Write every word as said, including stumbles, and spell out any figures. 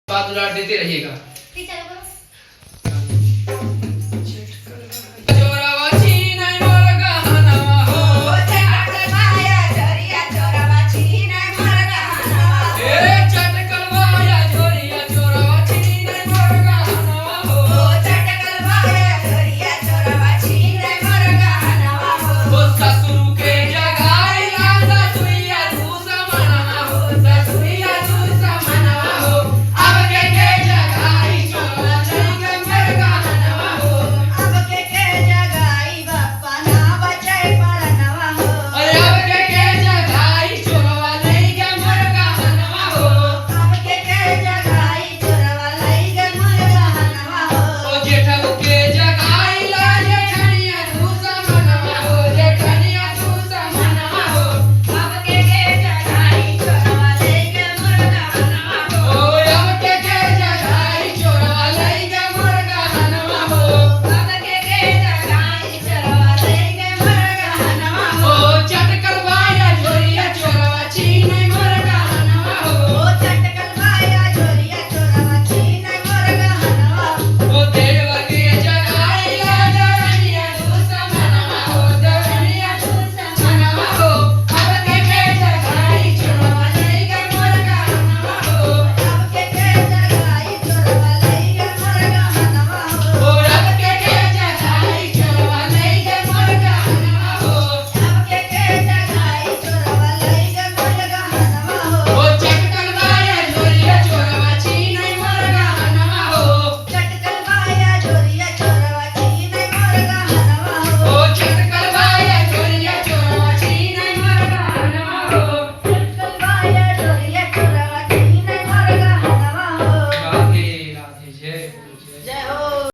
आशीर्वाद दुलार देते रहिएगा। चोरवा छीनै मोर गहनवा हो। ए, चटकल बाया झोरिया चोरवा छीनै मोर गहनवा हो। ओ ससुर के जगाई ला ससुइया दुसमनवा हो, ससुइया दुसमनवा हो। अब के के जगाई चोरवा छीनै मोर गहनवा हो। अब के के जगाई बापा ना बचे परनवा हो। अरे अब के के जगाई चोरवा लइके मोर गहनवा हो। अब के के जगाई चोरवा लइके मोर गहनवा हो। ओ जेठऊ के जगाई ला जेठनिया दुसमनवा हो, जेठनिया दुसमनवा हो। अब के के जगाई चोरवा लइके मोर गहनवा हो। ओ अब के के जगाई चोरवा लइके मोर गहनवा हो। अब के के जगाई चोरवा लइके मोर गहनवा हो। ओ चटकल बाया झोरिया चोरवा छीनै मोर गहनवा हो। ओ चटकल बाया झोरिया चोरवा छीनै मोर गहनवा हो। ओ देवर के जगाई ला देवरनिया दुसमनवा हो, देवरनिया दुसमनवा हो। अब के के जगाई चोरवा लइके मोर गहनवा हो। अब के के जगाई चोरवा लइके मोर गहनवा हो। ओ अब के के जगाई चोरवा लइके मोर गहनवा हो। अब के के जगाई चोरवा लइके मोर गहनवा हो। ओ चटकल बाया झोरिया चोरवा छीनै मोर गहनवा हो। चटकल बाया झोरिया चोरवा छीनै मोर गहनवा हो। ओ चटकल बाया झोरिया चोरवा छीनै मोर गहनवा हो। चटकल बाया झोरिया चोरवा छीनै मोर गहनवा हो। राधे राधे, जय हो, जय हो।